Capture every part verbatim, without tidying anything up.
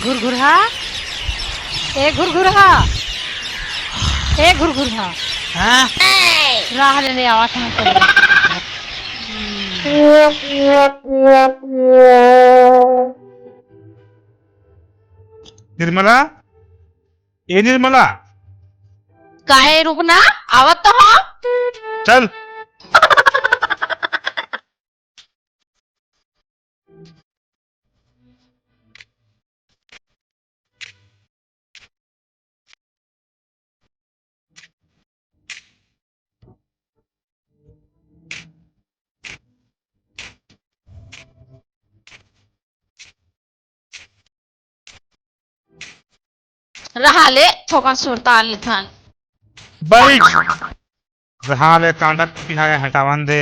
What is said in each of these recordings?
घुरघुरहा, ए घुरघुरहा, ए घुरघुरहा। हाँ? राह ले ले आवत हँव। निर्मला, ए निर्मला। काहे, रुक ना, आवत तो हँव। चल। रहा ले, थोकन सुरता लेथन। बैठ। रहा ले, कांदा पिहाए हटावन दे।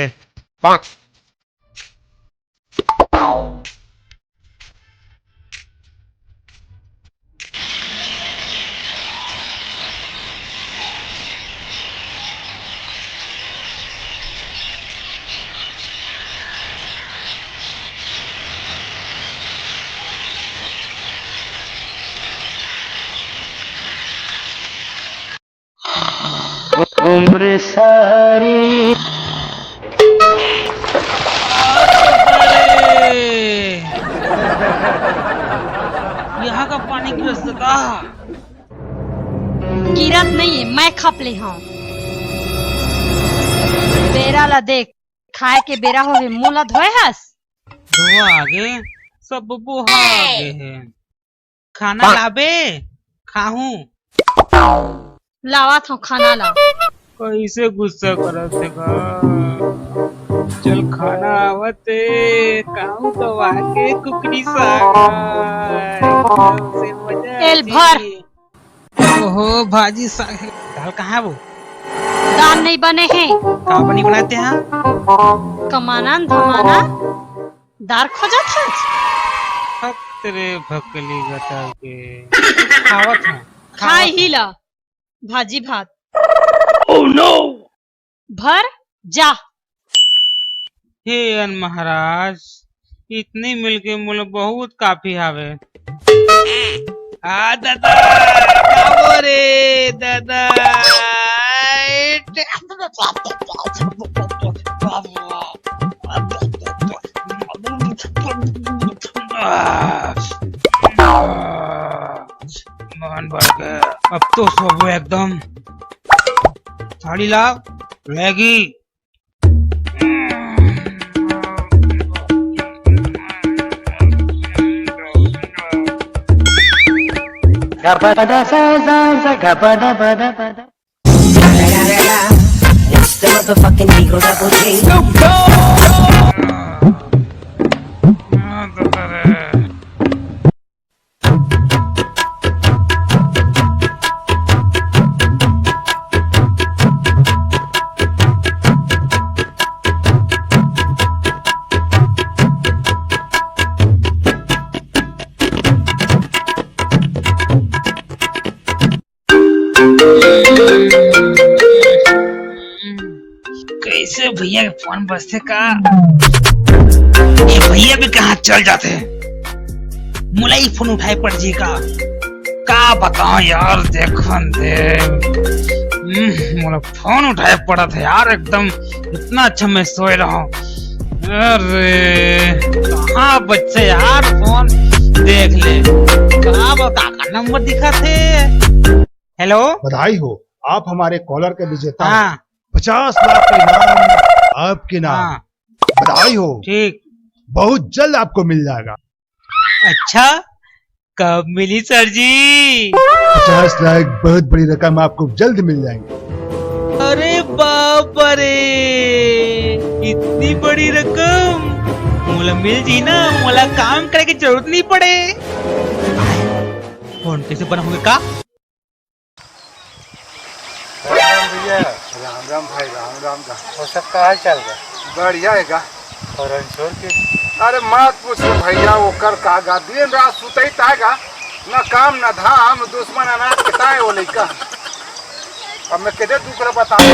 उम्र सारी। अरे! यहाँ का पानी गिरस का? गिरत नहीं है, मैं खप ले हँव। बेरा ला देख, खाए के बेरा होगे, मुँह ला धोए हस? धोआ आगे, सब बोहा आगे है। खाना लाबे, खाहूं। लावत हँव खाना ला। कइसे गुस्सा करत हे गा? चल खाना आवत हे, खाहूं तो आके कुकरी साग। एकदम से मजा आ एल भर। जाई। ओहो, भाजी साग हे। दाल कहाँ हे वो? दाल नहीं बने हे। का बनी बनाते हैं? कमाना न धमाना। दार खोजत हस? हक रे भकली गटा के। खावत हँव, खावत खाए ही हँव। ला, भाजी भात। Oh no! भर जा। हे अन महाराज, इतनी मिलके मोला बहुत काफी हावे। आ दादा, खाबो रे दादा। मन भर के अब तो सोबो एकदम। थाली ला, लेगी। It's the motherfucking Eagle Double G. कैसे भैया के फोन बजथे का? ये भैया भी कहाँ चल जाथे? मोला ही फोन उठाए पड़ जी का? का बताओ यार, देखन दे। हम्म, मोला फोन उठाए पड़त हे यार, एकदम इतना अच्छा मैं सोए रहा हूँ। अरे कहाँ बच्चे यार, फोन देख ले, का बता का नंबर दिखा थे। हेलो। बधाई हो, आप हमारे कॉलर के विजेता हैं। हाँ। पचास लाख का इनाम आपके नाम। हाँ। बधाई हो। ठीक। बहुत जल्द आपको मिल जाएगा। अच्छा, कब मिली सर जी? पचास लाख बहुत बड़ी रकम, आपको जल्द मिल जाएंगे। अरे बाप रे, इतनी बड़ी रकम मोला मिल जी ना, मोला काम करे की जरूरत नहीं पड़े। फोन कैसे बना होगा का? राम राम भैया। राम राम भाई, राम राम का। वो सब का हाल चाल बा? बढ़िया हे का? और अंशोर के? अरे मत पूछ रे भैया, ओकर का गा, दिन रात सुतई ताय गा, ना काम ना धाम, दुश्मन अनाज के ताय वो लइका। अब मैं केदे दुख रे बताऊं?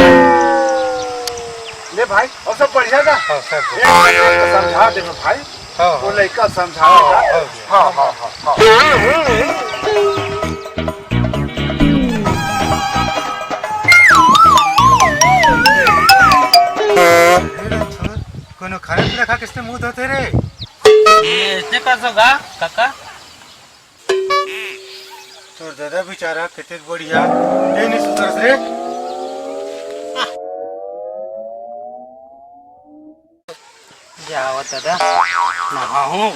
ले भाई, और सब बढ़िया का? हाँ, सब एक बढ़िया। एक समझा दे भाई, हाँ, वो हाँ। लइका समझा हाँ, दे का? हाँ, हाँ, हाँ, हाँ। अरे रंछोर, कोनो खाना पीना खा के इसने मुंह धोते रे? ये इसने का सो गा, काका? तोर दादा बेचारा कतेक बढ़िया, ले नहीं सुधरस रे। जावत दादा, नहाहूँ,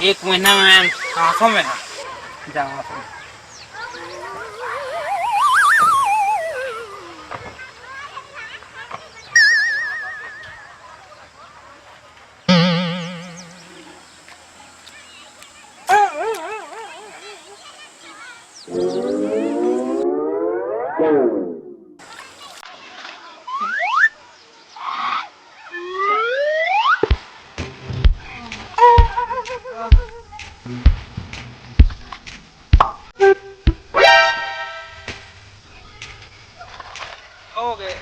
एक महीना में सांसों में है। जावत हूँ। हो गए।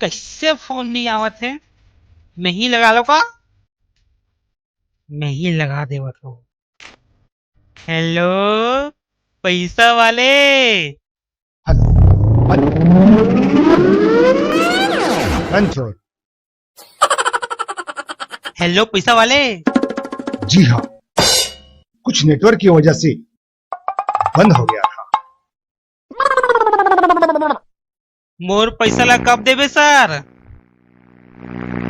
कैसे फोन नहीं आवत है? मैं ही लगा लो का? मैं ही लगा देवत हूँ। हेलो, पैसा वाले। Hello, hello. रंछोर। हेलो, पैसा वाले। जी हाँ, कुछ नेटवर्क की वजह से बंद हो गया था। मोर पैसा ला कब देबे सर?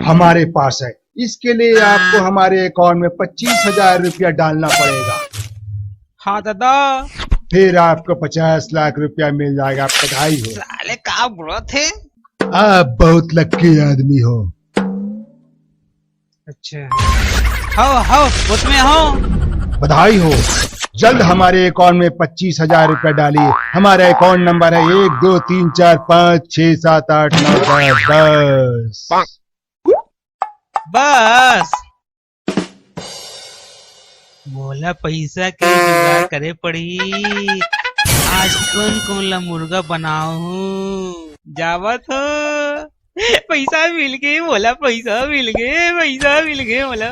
हमारे पास है, इसके लिए आपको हमारे अकाउंट में पच्चीस हजार रुपया डालना पड़ेगा। हाँ दादा। फिर आपको पचास लाख रुपया मिल जाएगा। बधाई हो। साले का बोलत हे? आप बहुत लक्की आदमी हो। अच्छा। हो, हो, उसमें हो। बधाई हो। जल्द हमारे अकाउंट में पच्चीस हजार रुपए डालिए। हमारा अकाउंट नंबर है एक दो तीन चार पाँच छः सात आठ नौ दस, दस। बस। मोला पैसा के जुगाड़ करे पड़ही। आज कोन कोन ला मुर्गा बनाहूँ। जावत हो। पैसा मिल गे मोला, पैसा मिल गे, पैसा मिल गे मोला।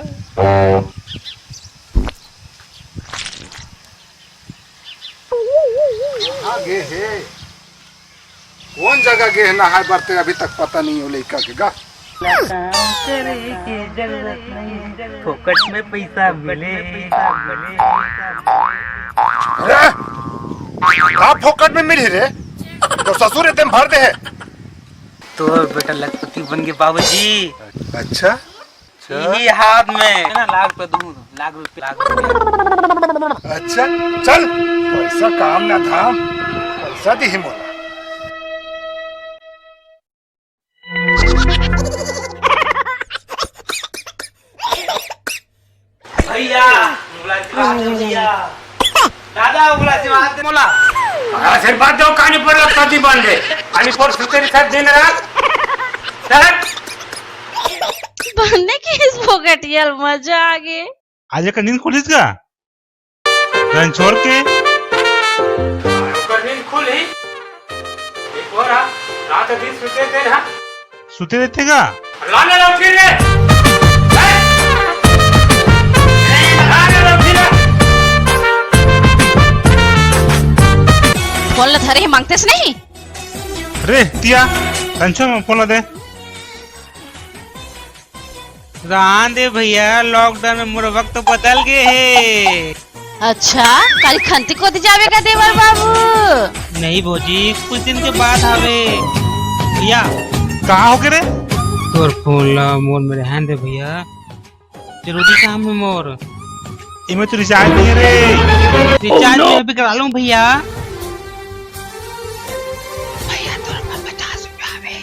कहाँ गे हे? कोन जगह गे हे नहाए बर, ते अभी तक पता नहीं हो लइका के गा। काम करे के जरूरत नहीं, फोकट में पैसा मिले। अरे, का फोकट में मिली रे? तो ससुर एकदम भर दे है। तोर बेटा लखपति बन गे बाबूजी। अच्छा, अच्छा। इही हाथ में ना, लाख रुपया दूँ, लाख रुपया, लाख रुपया। अच्छा, चल, पैसा काम ना धाम, पैसा दिही मोला। भैया, मोला आशीर्वाद दे भैया। दादा, मोला आशीर्वाद दे मोला। आशीर्वाद दो, कानी पर लग कदी बन दे। कानी पर सुतेरी साथ दिन रात। सर। बनने की इस फोकटियल मजा आ गए। आज एक नींद खुलिस का? रंछोर के। ओकर नींद खुलही। एक और हा, रात दिन सुते दे हा। सुते रहते का? लाने लो फिर रे। लाने लो फिर रे। फोन ला धरे ही मांगतेस नहीं। रे तिया, रंछोर में फोन ला दे। रान दे भैया, lockdown में मोर वक्त बदल गे हे। अच्छा, काली खंती कोती जाबे का देवर बाबू? नहीं भौजी, कुछ दिन के बात हवे। भैया, कहाँ हो गे रे? तोर फोन ला मोर में रहन दे भैया, जरूरी काम हे मोर। इमे तो recharge नहीं है रे। Recharge नहीं है, अभी करा लूँ भैया। भैया, तोर पास पचास रुपया हवे।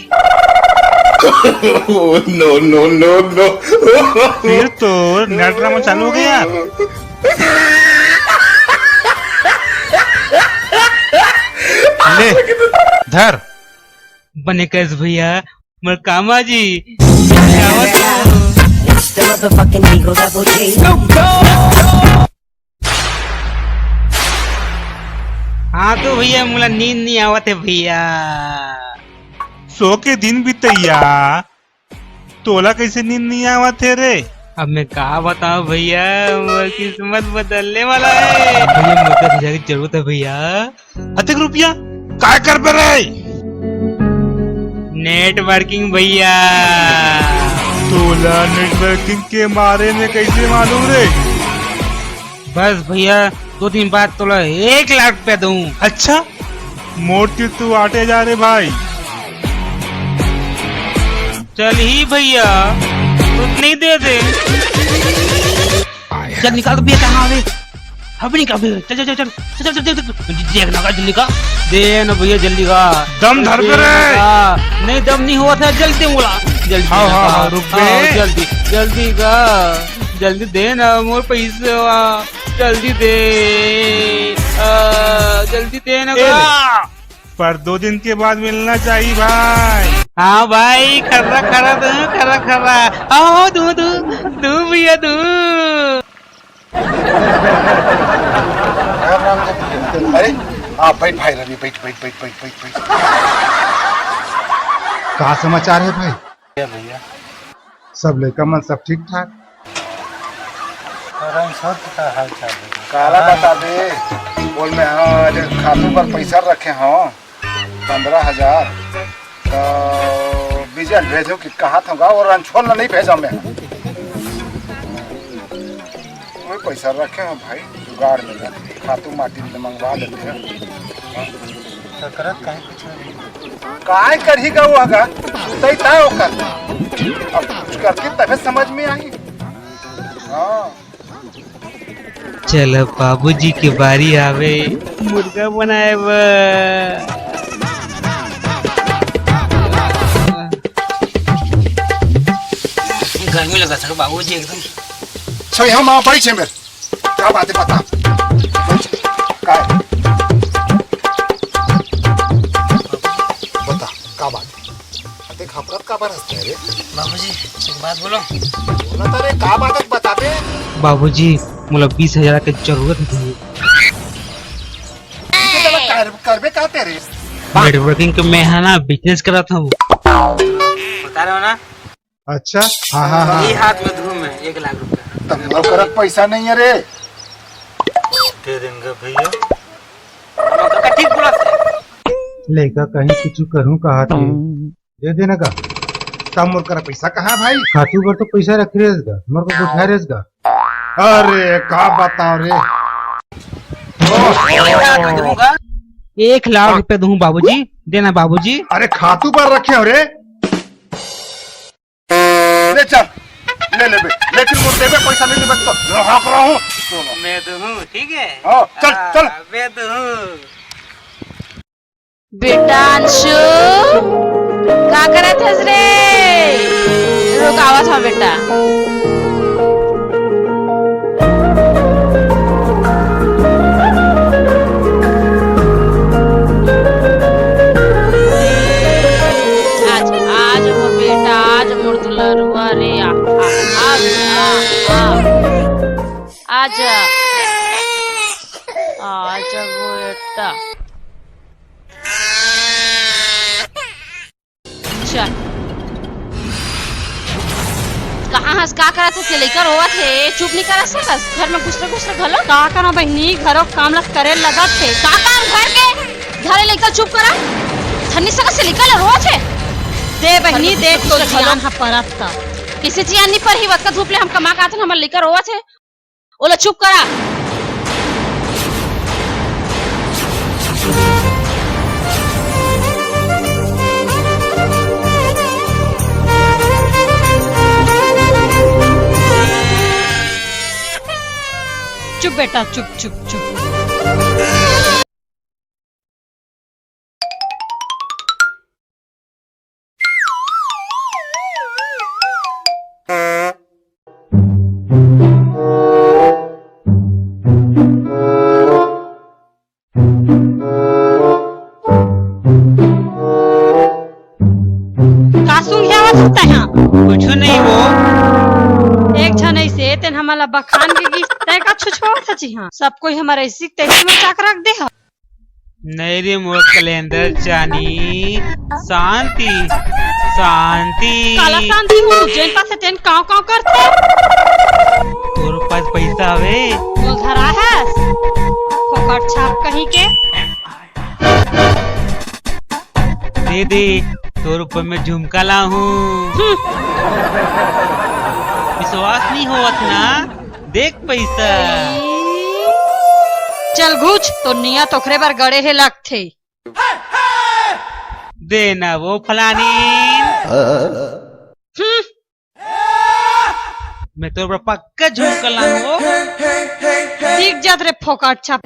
Oh, no, no, no, no। फिर तो net drama चालू हो गया यार। ले, धर। बने कइस भैया, मोर कामा जी, आवत हो। It's the motherfucking Eagle Double G. हाँ तो भैया, मोला नींद नहीं आवत है भैया। सो के दिन बितैया, तोला कैसे नींद नहीं आवत है रे? अब मैं का बताऊं भैया, मोर किस्मत बदलने वाला है। अब भैया, मोर दस हजार की जरूरत है भैया। अतेक रुपया काय करबे रे? नेटवर्किंग भैया। तोला नेटवर्किंग के बारे में कैसे मालूम रे? बस भैया, दो दिन बाद तोला एक लाख रुपया दूं। अच्छा, मोर तीर तू आटे जा रे भाई। चल ही भैया, उतने ही दे दे। चल निकाल तो भैया, कहाँ हवे? अभी निकाल भैया, चल, चल, चल, चल, चल, चल, चल, चल, देख ना, जल्दी का, दे ना भैया, जल्दी का। दम धर पे रे। हाँ, नहीं, दम नहीं हुआ था, जल्दी दे बोला, जल्दी हाँ, दे ना हाँ, का। हाँ, रुक बे। हाँ, जल्दी, जल्दी का, जल्दी दे ना मोर पैसा, जल्दी दे, आ, जल्दी दे ना ए का। ले। पर दो दिन के बाद मिलना चाहिए भाई। हाँ भाई, खर्रा खर्रा दू, खर्रा खर्रा। आओ दू, दू, दू भैया दू। अरे, हाँ, बैठ भाई रवि, बैठ, बैठ, बैठ, बैठ, बैठ, बैठ। का समाचार है भाई? क्या भैया? सब लइका मन सब ठीक ठाक? और हम सब का हाल चाल है? काला बता दे, बोल में, हाँ, आज खातू पर पैसा रखे हो, पंद्रह हजार, तो विजय भेजो कि कहा था गा, और रणछोड़ ला नहीं भेजा मैं। कोई पैसा रखे हो भाई, जुगाड़ में जाते, खातू माटी में मंगवा लेते हैं। तो करत काहे कुछ नहीं? काय करही गा वो गा, सुतई ता ओकर। अब कुछ करके तबे समझ में आही। हाँ। चल, अब बाबूजी के बारी आवे मुर्गा बनाए बर। गर्मी लगत हे बाबूजी एकदम। अच्छा, यहाँ माँ बड़ी छे मेरे। का बात है, बता। का है? बता, का बात है? अते घबरात काबर हंसत हे रे? बाबूजी, एक बात बोलो। बोला तो रे, का बात है, बता बे। बाबूजी, मोला बीस हजार के जरूरत हे। इसे तो कर, करबे का तेरे? नेटवर्किंग के मैं हा ना, बिजनेस करत हूँ। बता रहे हो ना? अच्छा, हाँ, हाँ, हाँ। ये हाथ में धूम है, एक लाख रुपया। तब मोर करा पैसा नहीं है रे। दे देंगे भैया। काका ठीक बोला। लइका कहीं कुछ कहूँ कहा थे, दे देना का। तब मोर करा पैसा कहाँ भाई? खातू बर तो पैसा रख रेस गा, मोर को उठा रेस गा। अरे का बताओ रे। एक लाख रुपया दूँ बाबूजी, देना बाबूजी। अरे खातू बर रखे हो रे। ले चल, ले लेबे, लेकिन मोर देबे पैसा नहीं देबे तो लोहा पर हूँ। मैं दूँ, ठीक है? हाँ, चल, हाँ, चल। मैं दूँ। बेटा अंशु, का करत हस रे? रुक, आवत हँव बेटा। आज, आज मोर बेटा, आज मोर दुलरुआ रे, आ, आ, आ, आ, आ। आजा, आजा बेटा। अच्छा। कहाँ हस, का करत हस? ये लइका रोवत हे, चुप नहीं कर सकस? घर में घुसरे घुसरे घलो। का करव बहिनी, घरो काम ला करे लगत हे। का काम घर के? घरे लइका चुप करा। धन्नी सकस ये लइका ला रोवत हे। दे बहिनी, दे तो घलो। ध्यान ह परत का। किसी चियान नहीं पर ही वतका धूप ले हम कमा के आथन, हमर लइका रोवत हे। ओला चुप करा। चुप बेटा, चुप, चुप, चुप। कासू, बखान के गीत तय का छुछुआवत हच इहाँ? सब कोई हमर ऐसी तैसी मचा के रख दे ह। नहीं रे मोर कैलेंडर चानी, शांति, शांति। काला शांति हो, जेन पास तेन काव काव करथे। तोर पास पैसा हवे? मोल धरा है, फोकट छाप कहीं के। दे दे, तोर ऊपर में झुमका लाहूं। हम्म। विश्वास नहीं होवत ना, देख पैसा। चल घुच, तो नियत ओखरे बर गड़े हे लगथे। देना वो फलानी। हम्म। मैं तोर ऊपर पक्का झुमका लाऊं। दिख जात रे फोकट छाप।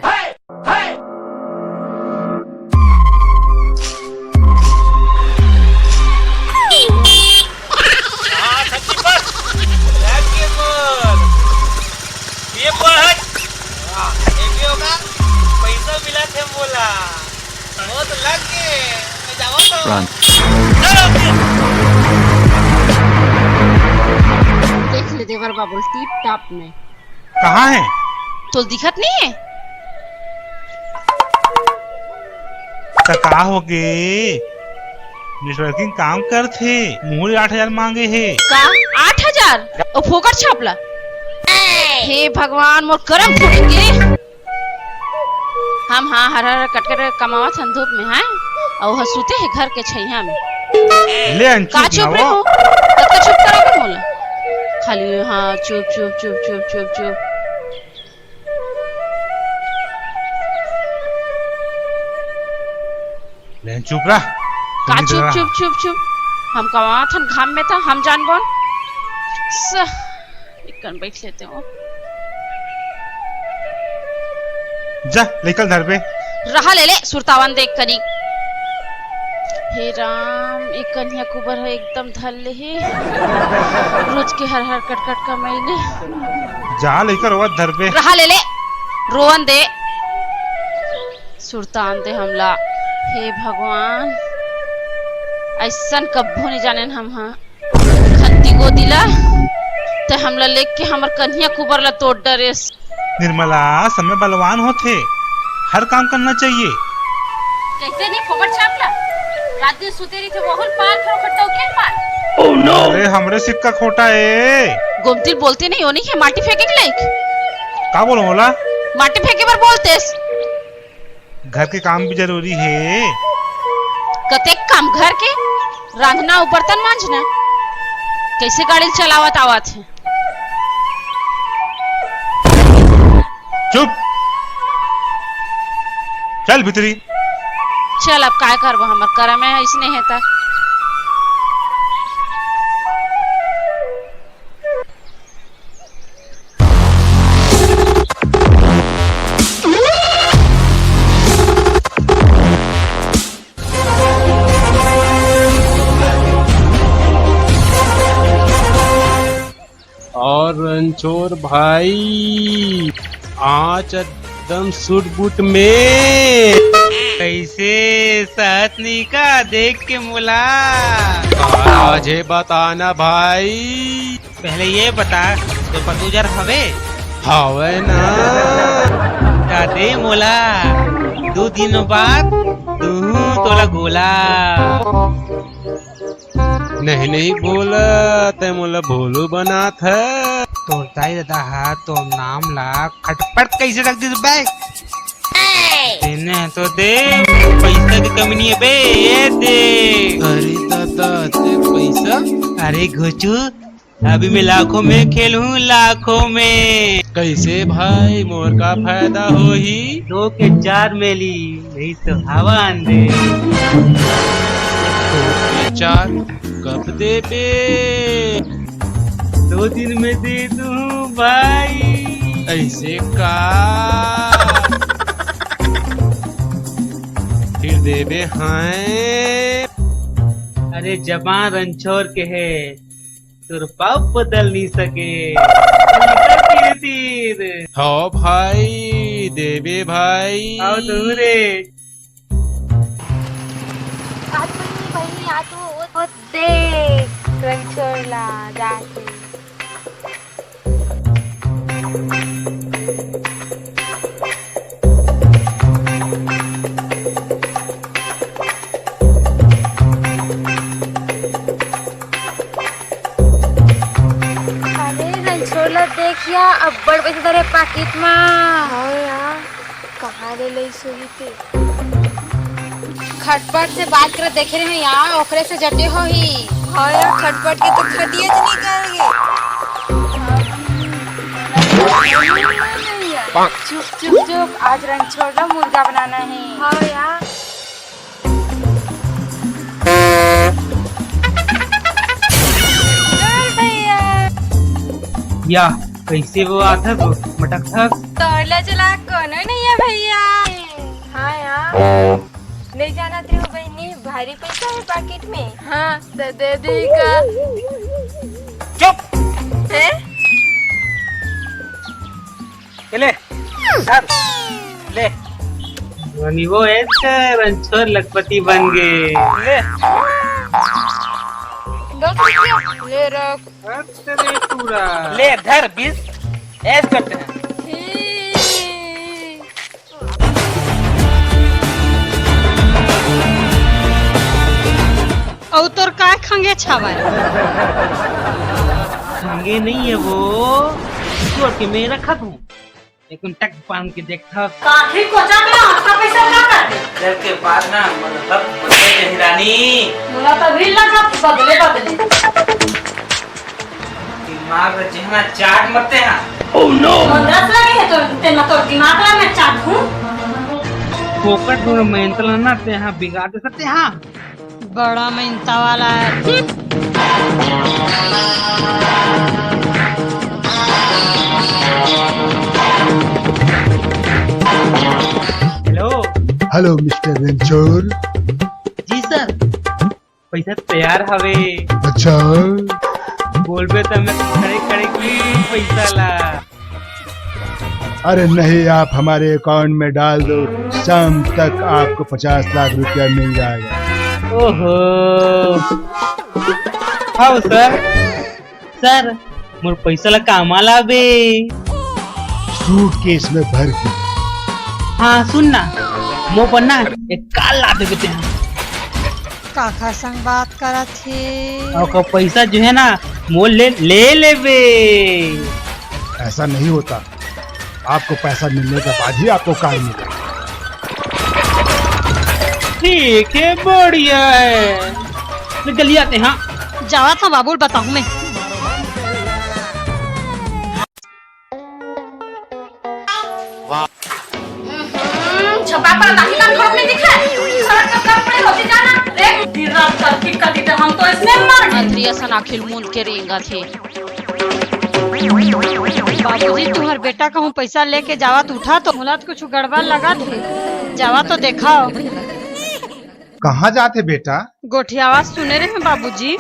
हाँ, छत्ती पर। लग के बोल। ये बोल हट। हाँ, ये भी होगा। पैसा मिला थे बोला। वो तो लग के, मैं जावा तो। Run। चलो। देख ले देवर बाबू, टिप टॉप में। कहाँ है? तो दिखत नहीं है? त का हो गे? नेटवर्किंग काम करथे, मुहूर्त आठ हजार मांगे हे। का? आठ हजार? ओ फोकट छापला। हे भगवान, मोर करम फूट गे। हम हाँ हर हर कटकट कमावत हन धूप में, हैं? अउ ह सुते हे घर के छैया में। ले अन का चुप चुप ना रहे हो। हो? कतका चुप कराबे मोला? खाली हाँ चुप चुप चुप चुप चुप चुप। ले चुप रह। का चुप चुप चुप चुप? हम कमावत हन घाम में त हम जान कौन? स-, एक कन बैठ लेते हो। जा, लइका ल धर बे। रहा ले ले, सुरतावन देख करी। हे राम, एक कन्या कुबर है एकदम धर ले हे। रोज के हर हर कटकट कमाई ले। जा, लइका रोवत धर बे। रहा ले ले, रोवन दे। सुरतान दे हमला। हे भगवान, ऐसन कब्बो नहीं जाने हम, हाँ। खत्ती गोदी ला, ते हमला लेके हमर कन्हिया कुबर ला तोड़ डरेस। निर्मला, समय बलवान होथे, हर काम करना चाहिए। कैसे नहीं फोकट छापला? रात दिन सुते रही थे, वहुल पार करो खट्टा उकेल पार। अरे, हमरे सिक्का खोटा ए। गोमती ल बोलते नहीं, वो नहीं है माटी फेंके के लायक। का बोलो होला? माटी फेंके बर बोलतेस। घर के काम भी जरूरी हे। कतेक काम घर के, रांधना अउ बर्तन मांजना। कैसे गाड़ी ल चलावत आवत हे? चुप, चल भीतरी। चल, अब काय करबो, हमर करम में इसने हे त। और रणछोर भाई, आज एकदम सूट बूट में। कैसे सहत नहीं का देख के मोला? आज हे बताना भाई। पहले ये बता, तो पतुजर हवे? हवे ना। का दे मोला, दू दिन बाद दूहूं तोला गोला। नहीं, नहीं बोला, तै मोला भोलू बनात है। तोर दाई ददा हा तोर नाम ला खटपट कैसे रख दिस बे? देना है तो दे, पैसा की कमी नहीं है बे, ये दे। अरे दादा, ते पैसा? अरे घुचू, अभी मैं लाखों में खेलूं, लाखों में। कैसे भाई, मोर का फायदा होही? दो के चार में ली, नहीं तो हवा आन दे। दो के चार कब देबे? दो दिन में दे दूं भाई। ऐसे का? फिर देबे हैं। अरे जबान रणछोर के है, तोर पाप बदल नहीं सके। तीर तीर। हाँ भाई, देबे भाई। आओ तो रे। आ तो नहीं भाई, आ तो वो, वो देख, रणछोर ला जाके। या अब्बड़ पैसा धरे पाकिट मा। हाँ यार, कहाँ ले लइस होही ते? खटपट से बात करत देखे रहे यार, ओकरे से जटे होही। हाँ यार, खटपट के तो खटिया च निकल गे। चुप, चुप, चुप, आज रणछोड़ ला मुर्गा बनाना हे। हाँ यार। चल भैया। या, कइसे वो आथस, मटकथस? तोर ला चला कोनो नइ हे भैया। हाँ यार। नइ जानत रहे हो बहिनी, भारी पैसा हे पाकिट में। हाँ, त दे दे का। चुप। हैं? ये ले, धर, ले। धनी वो ऐस कर रणछोड़ लखपति बन गे। ले। दस रुपया, ले रख। धर तेरे पूरा। ले, धर, बीस, ऐस करते हैं। अउ तोर काय खंगे छावय? खंगे नहीं है वो, तोड़ के मैं रखत हूँ। एक टक बांध के देखता। काठी कोचा के आपका पैसा का कर दे? घर के बाद ना, मतलब, बदले नहीं रानी। मोला तभी लगा बदले, बदले। दिमाग ला जेहना चाट मत तेहा। Oh no! दस लगे है तो तेना तोर दिमाग ला मैं चाटहूँ। फोकट में मेहनत ला ना तेहा बिगाड़ दे सकते हाँ। बड़ा मेहनता वाला है। हेलो। Hello mister Ranchhod. जी सर। पैसा तैयार हवे। अच्छा। बोलबे त मैं खड़े खड़े की पैसा ला। अरे नहीं, आप हमारे अकाउंट में डाल दो, शाम तक आपको पचास लाख रुपया मिल जाएगा। ओहो। हाँ सर। सर, मोर पैसा ला कामा लाबे? सूटकेस में भर के। हाँ, सुन ना, मोर बर ना एक कार ला देबे तेहा। काखर संग बात करत हे? ओकर पैसा जो है ना, मोर ले, ले लेबे। ऐसा नहीं होता, आपको पैसा मिलने के बाद ही आपको कार मिलेगा। ठीक है, बढ़िया है। मैं गली आते, हाँ। जावत हूँ बाबू, बताहूँ मैं। हम्म, छपा पर दाही का घर में दिखा। सड़क का कपड़े होते जाना। देख, दिन रात करके कटी तो हम तो इसमें मर गए। अंतरिया सन आखिर मूंद के रेंगत हे। बाबूजी, तुम्हार बेटा कहूँ पैसा लेके जावत उठा तो मोला तो कुछ गड़बड़ लगत हे। जावा तो देखाव। कहाँ जात हे बेटा? गोठियावा सुने रहे बाबूजी।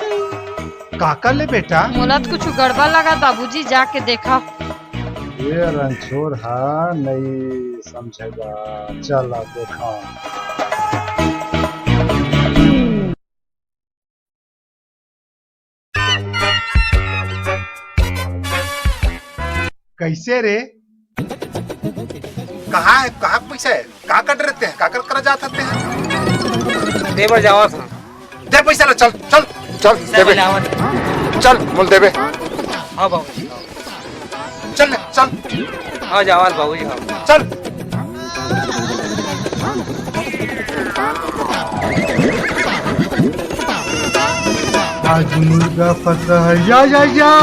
काकर ले बेटा? मोला तो कुछ गड़बड़ लगत बाबूजी, जाके देखा। ये रणछोड़ हा नहीं समझेगा, चला देखा। कैसे रे? कहाँ है, कहाँ पैसा है? कहाँ कट रहते हैं? काकर करा जात हते हैं? दे बर जावत हूँ। दे पैसा ला, चल, चल, चल, पैसा देबे। ले आवत। चल, मोल देबे। हाँ बाबूजी। चल ले, चल। हाँ, जावत बाबूजी, हाँ। चल। आज मुर्गा फंसा है, या, या, या।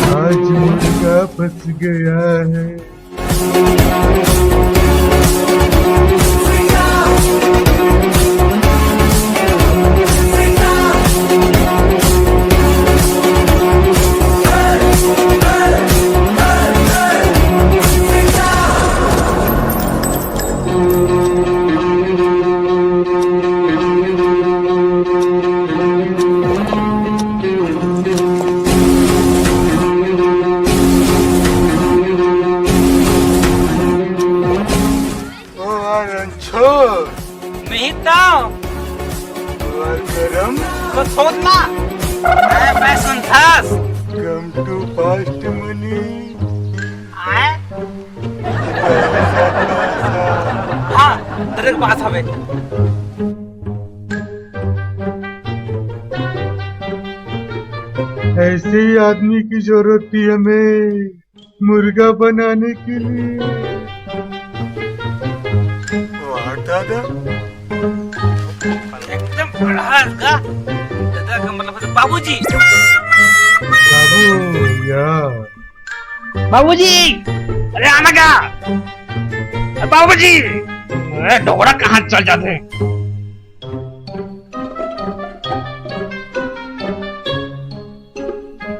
आज मुर्गा फंस गया है। ओ यार, रणछोड़। मैं ही तो। और गरम। तो छोड़ ना। मैं, मैं सुनथस। Come to fast money। आए? हाँ, तेरे पास हवे। ऐसे ही आदमी की जरूरत थी हमें मुर्गा बनाने के लिए। वाह दादा। एकदम बढ़िया का दादा का मतलब है बाबूजी। बाबू यार। बाबूजी, अरे आना क्या? अरे बाबूजी, अरे डोकरा कहाँ चल जाते हैं?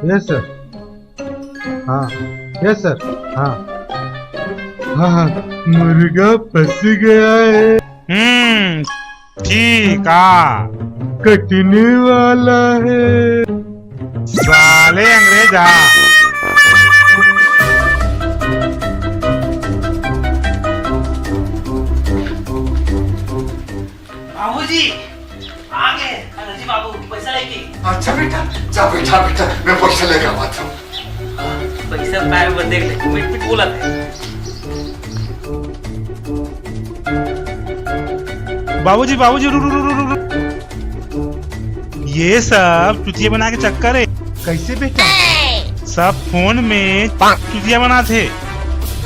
Yes sir. हाँ। Yes sir. हाँ। हाँ, हाँ, मुर्गा फंस गया है। हम्म, ठीक आ। कटने वाला है। साले अंग्रेज आ। बाबूजी, आ गए। अरे जी बाबू, पैसा लेके। अच्छा बेटा, जा बेटा, बेटा, मैं पैसा लेकर आता हूँ। पैसा पाए वो देख ले, मैं कुछ बोला था। बाबूजी, बाबूजी, रुक, रुक, रुक, रुक, रुक। ये सब चुतिया बना के चक्कर है। कैसे बेटा? सब फोन में चुतिया बनाते।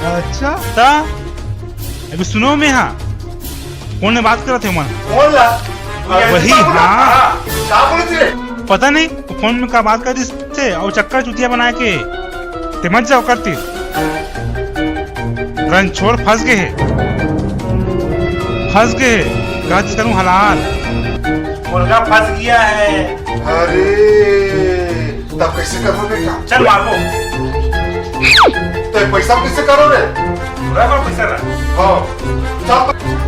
अच्छा। ता, अभी सुनो मैं, हाँ, फोन में बात करत हे मन। बोल ला। वही, हाँ। हाँ, का बोलत रे? पता नहीं, फोन में का बात करत थे, अउ चक्कर चुतिया बना के, ते मत जाओ करती। रंछोड़ फंस गए है, फंस गए है, गलती करूँ हलाल। मुर्गा फंस गया है। अरे, तब कैसे करबो बेटा? चल मारबो। तो ये पैसा कैसे करो रे? पूरा का पैसा रहा। हाँ, चल तो।